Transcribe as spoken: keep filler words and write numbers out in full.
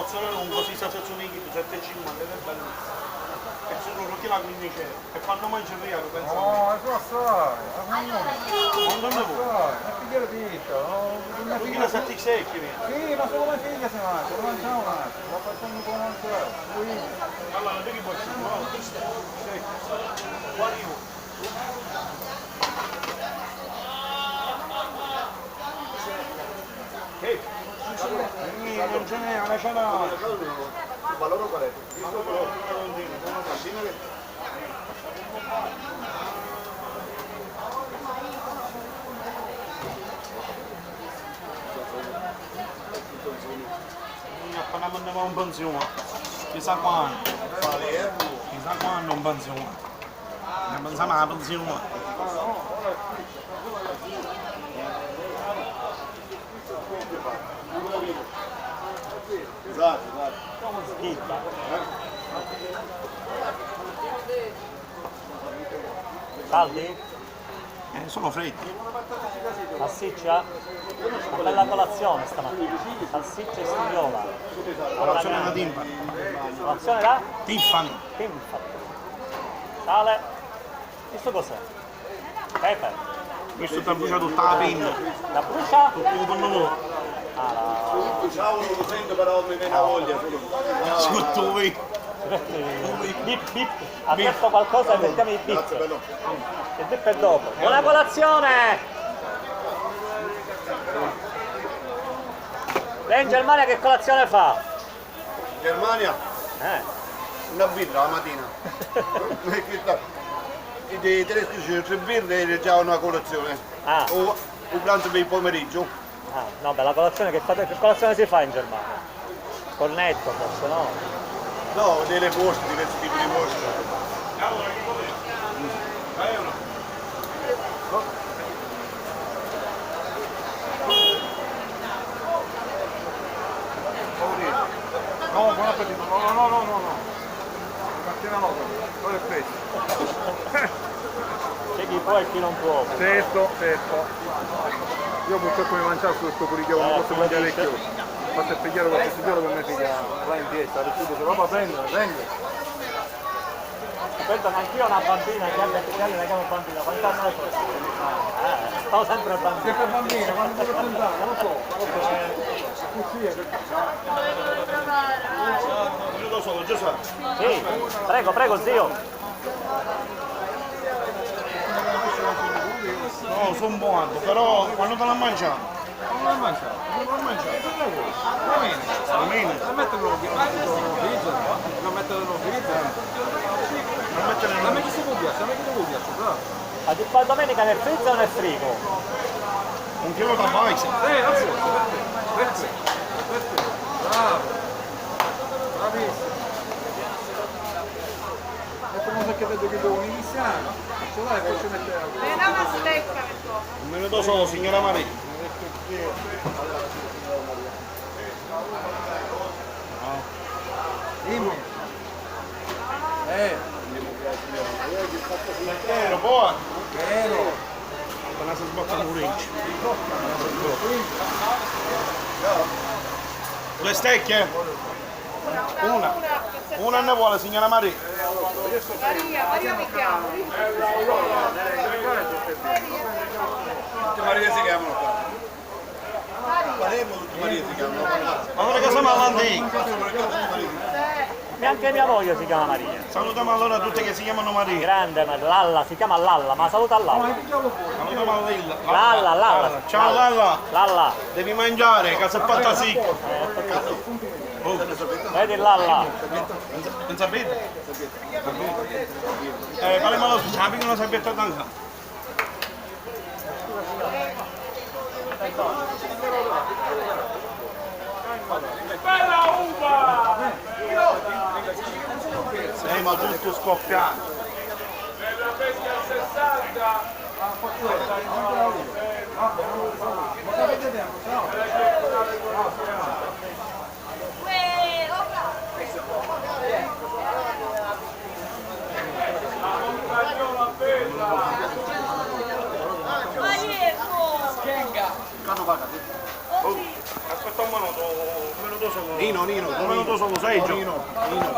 Sono lungo, sì, sta sezione di sette e cinquanta, che è bellissimo. E sono rotto la quindici euro. E quando mangi il rialo, pensa a me. No, è assai, è assai. Quando ne vuoi? Assai, una figlia di pizza, no? Una figlia di pizza. Sì, ma solo una figlia si mangia, non mangiamo un altro, la facciamo come mangiare. Allora, vedi che poi ci vuole. Sì. Qua arrivo. Ehi, non ce n'è, non ce n'è. Il valore qual è? Il valore non tiene, non lo sa. Appena andemu in pensione, chissà quannu, chissà quannu in pensione. Pensiamo alla pensione. Esatto, esatto. Caldi? Eh, sono freddi. Salsiccia? Una bella colazione stamattina. Salsiccia e stiviola. Colazione da Tiffany. Colazione da? Tiffany. Tiffany. Sale. Questo cos'è? Pepe. Questo ti brucia tutta la penna. La brucia? Tutto il mondo. Ah, la... Ciao, non lo sento, però mi viene voglia. Sotto voi. Bip, bip. Ha detto qualcosa e mettiamo il bip. Grazie, bello. Il bip è dopo. Buona colazione! Lei in Germania che colazione fa? Germania? Eh. Una birra la mattina. Perché sta-, i te-, i tedeschi dicevano tre birre e già una colazione. Ah. O, o pranzo per il pomeriggio. Ah, no, beh, la colazione che fate, che colazione si fa in Germania? Cornetto, forse, no? No, delle wurscht, diversi tipi di wurscht. No, buon appetito. No, no, no, no, no, no. Mattina no, però è presto. C'è chi può e chi non può. Certo, certo. Io purtroppo mi mangiassi questo pure io, non posso mangiare più. Basta pigliare qualche signora per me figlia, va in piazza, ha detto, va bene, va bene. Penso che anch'io ho una bambina, che ha venti anni, la chiamo bambina, quant'anni hai? Eh, sto sempre bambino. Sempre bambino, quando ti presentare, lo so, lo so. Così è. Io lo so, già so. Sì, prego, prego, zio. No, sono buono, però quando te la mangiamo? Non l'hai mangiato? Non l'ho mangiato. Domenica. Domenica? Non metterlo in freezer, no? Non metterlo in freezer. Non metterlo in... A me chi si può piacere? A me chi si può piacere, bravo. Ma ti fa domenica nel freezer o nel frigo? Un chilo da base. Eh, grazie. Perfetto. Perfetto. Bravo. Bravissimo. E come se che vedo che devo iniziare? Ce l'hai, poi ci mette... Vediamo se lei... Un minuto solo, signora Maria. Dimmi. Eh. Vero, buono. Vero. Appena si sbatte un orecchio. Le stecche? Una. Una ne vuole, signora Maria? Maria, Maria mi chiamo. Tutti Maria si chiamano qua. Palermo, tutti Maria si chiamano. Ma ora che siamo all'antica. Neanche mia moglie si chiama Maria. Salutiamo allora tutti che si chiamano Maria. Grande, ma Lalla, si chiama Lalla, ma saluta a Lalla. Salutiamo a Lilla. Lalla, Lalla. Ciao Lalla. Lalla. Devi mangiare, che sei fatta sick. Oh. Vedi Lalla. Non sapete? Eh, parliamo lo sapete che non sapete tanto. Bella uva! Siamo tutti scoppiati. Bella pesca al sessanta! Aspetta un minuto, un minuto Nino, Nino, Nino, Nino, Nino.